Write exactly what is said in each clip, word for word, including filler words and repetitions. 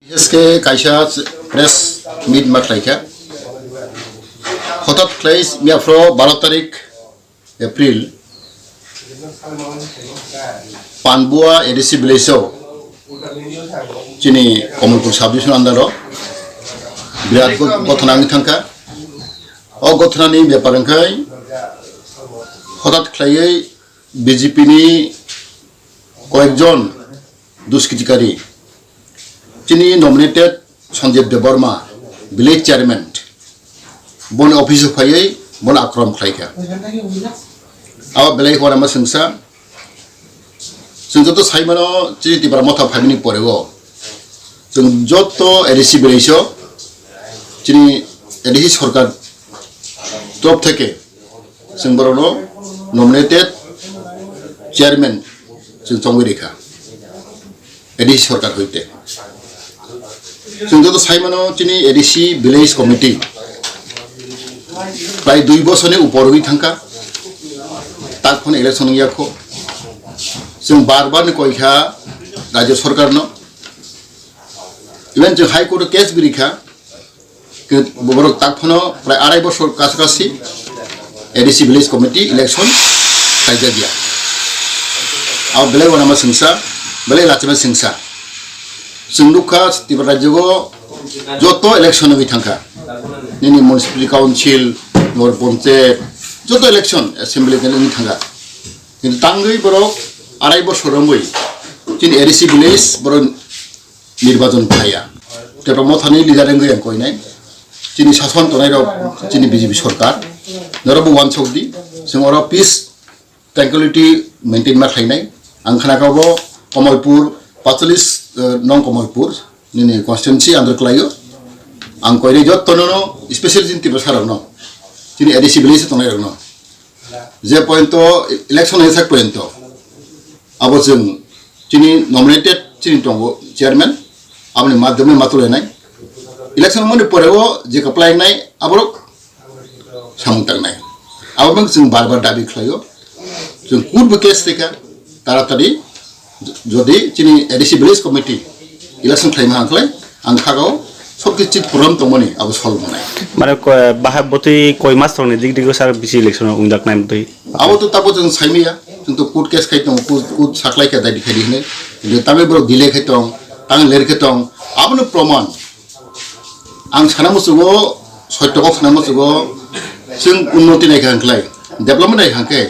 S K kaisa press meet ma khlaikha. Hotat khlai miyaphro baro tarik April Panbua A D C village o chini Kamalpur sub division under o birat go-, gothona wngwi thangkha. O gothonani bepar wngkhai hotat khlaiwi B J P ni koyekjon duskritikari chini nominated Sanjib Debbarma, village chairman, boni office o phaiwi bono akromon khlaikha. Abo belai hwnama swngsa. Chwng joto saimano chini Tipra Motha phaimani porego chwng joto A D C village o chini A D C sorkar top theke chwng borokno nominated chairman chwng chongwi rikha A D C sorkar hoite. Chwng joto saimano chini A D C village committee prai dui bosorni upor wngwi thangkha, tak phano election wngya kho. Chwng bar bar ni koikha rajya sorkarno, even chwng High Court o case bo rikha, Khe borok tak phano prai arai bosor kasu kasi A D C village committee election khaijak ya. Abo belai wanama sengsa, belai lachima sengsa. Chwng nukha Tripura rajyo o joto election wngwi thangkha. Nini municipal council, nor panchayat, joto election assembly election wngwi thangkha. Kintu tangwi borok arai bosor romwi chini A D C village borok nirbachon phaiya. Tei bo mothani leader wngwi ang koinai. Chini sason tongnai rok chini B J P sorkar. Norok bo wansok di, chwng oro peace, tranquility maintain ma khlainai. Ang khna kha bo Kamalpur, pachalis, eh, nong Kamalpur, nini constituency under khlaio. Ang koinai jotto no, no, especially chini Tiprasa rok no, chini A D C village tongnai rok no. Je pointo election hai sak pointo. Abo chwng chini nominated chini tongo chairman, aboni madhyame matulainai. Election mani poreo je kaplainai aborok samung tangnai. Abo bang chwng bar bar dabi khlaio. Chwng kurbo case teka taratari jodi chini A D C village committee election khlaima hangkhlai ang khagao sob kichu program tongmani abo solve wngnai. Mane ko-, bahai botwi koi mas tongni dik dik sar bisi election wngjak nai botwi. Abo to tabo chwng saimaya, chwng to court case khai tong, court, court saklai khe dai dikhai di hinwi. Kintu tamo borok delay khai tong, tang ler khai tong, abono proman. Ang sana musugo, soitto kok sana musugo, chwng unnoti nai kha hwnkhlai, development nai kha hwnkhe,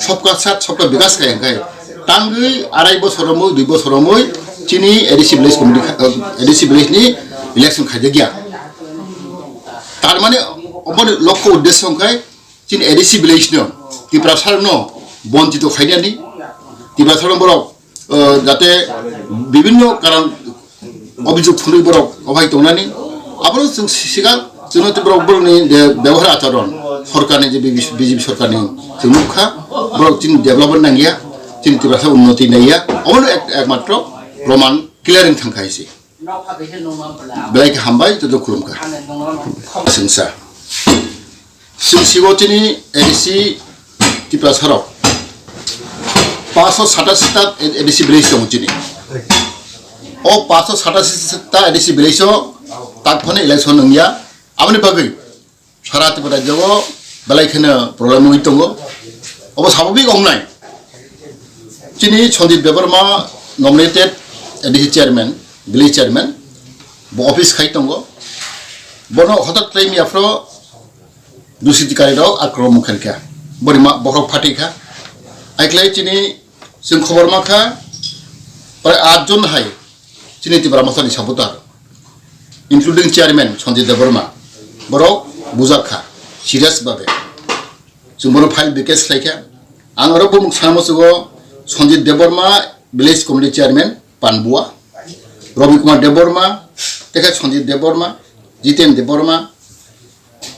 sobka sat, sobka bikas khai hwnkhe, tangwi arai bosor romwi, dui bosor romwi, chini A D C village committee kha, A D C village ni election khaijak ya. Tar mane, oboni lokho uddesho hwnkhe, chini A D C village no, Tiprasa no, bonchito khainani, Tiprasa no borok, eh, jate bibhinno karon obhijog phunwi borok obai tongnani, aboro chwng siga chwngno borok borokni je bebohar acharon sorkarni je B J P, B J P sorkarni chwng nukha, borok chini development nangya, chini Tiprasa unnoti nangya, obono ek-, ekmatro proman clear wng thangkha hai se. Belai khe hambai, joto khulumkha. Sengsa. Sing sigo chini A D C Tiprasa rok paanch sho satasi ta A D C village tongo chini. O paanch sho satasi ta A D C village o tak phano election wngya. Aboni bagwi sara Tripura rajyo o belai kheno problem wngwi tongo. Obo sababik wngnai. Chini Sanjib Debbarma nominated A D C chairman, village chairman, bo office khai tongo. Bono hotat khlai miyaphro dusitikari rok akromon khaikha. Boni ma bohrok phatikha. Aiklai chini chwng khobor mankha, prai aat jon hai chini Tipra Mothani supporter, including chairman Sanjay Debbarma, borok bujak kha, serious babe. Chwng bono file bikes khlaikha. Ang oro bumung sana musugo Sanjay Debbarma, village committee chairman, Panbua, Ravi Kumar Debbarma, tekha Sanjay Debbarma, Jiten Debbarma,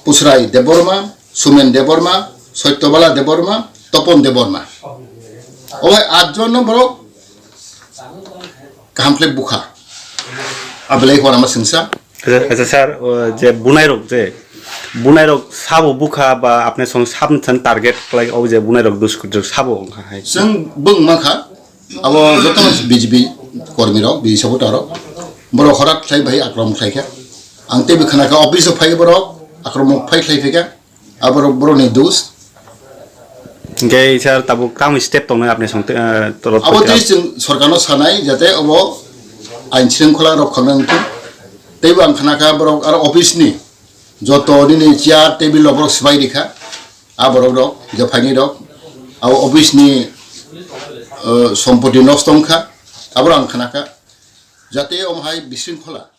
Pusrai Debbarma, Sumen Debbarma, Satyabala Debbarma, Topon Debbarma. Obai aat jon no borok kaham khlai bukha. Abelai hora ma sengsa. Acha, acha sir, o je bunai rok je, bunai rok sabo bukha ba apne song sab target khlai o je bunai rok duskut rok sabo wngkha hai. Chwng bung mankha, abo jotono B J P kormi rok, B J P supporter rok. Borok horat khlai bai akromon khlai kha. Ang teibo khna kha office o phai borok akromon phai khlai phi kha. Aborok borokni dos. Hingke sir, tabuk tamo step tongnai apni song, eh, tolot Abo paikha? Tei chwng sorkarno sanai jate obo ain shringkhola rok khornai wngthung. Teibo ang khna kha borok aro office ni joto nini chair table rok borok swbai rikha. A borok rok je phaini rok abo office ni, eh, sompoti nosto wngkha. Abo ang khna kha jate omo hai bisringkhola.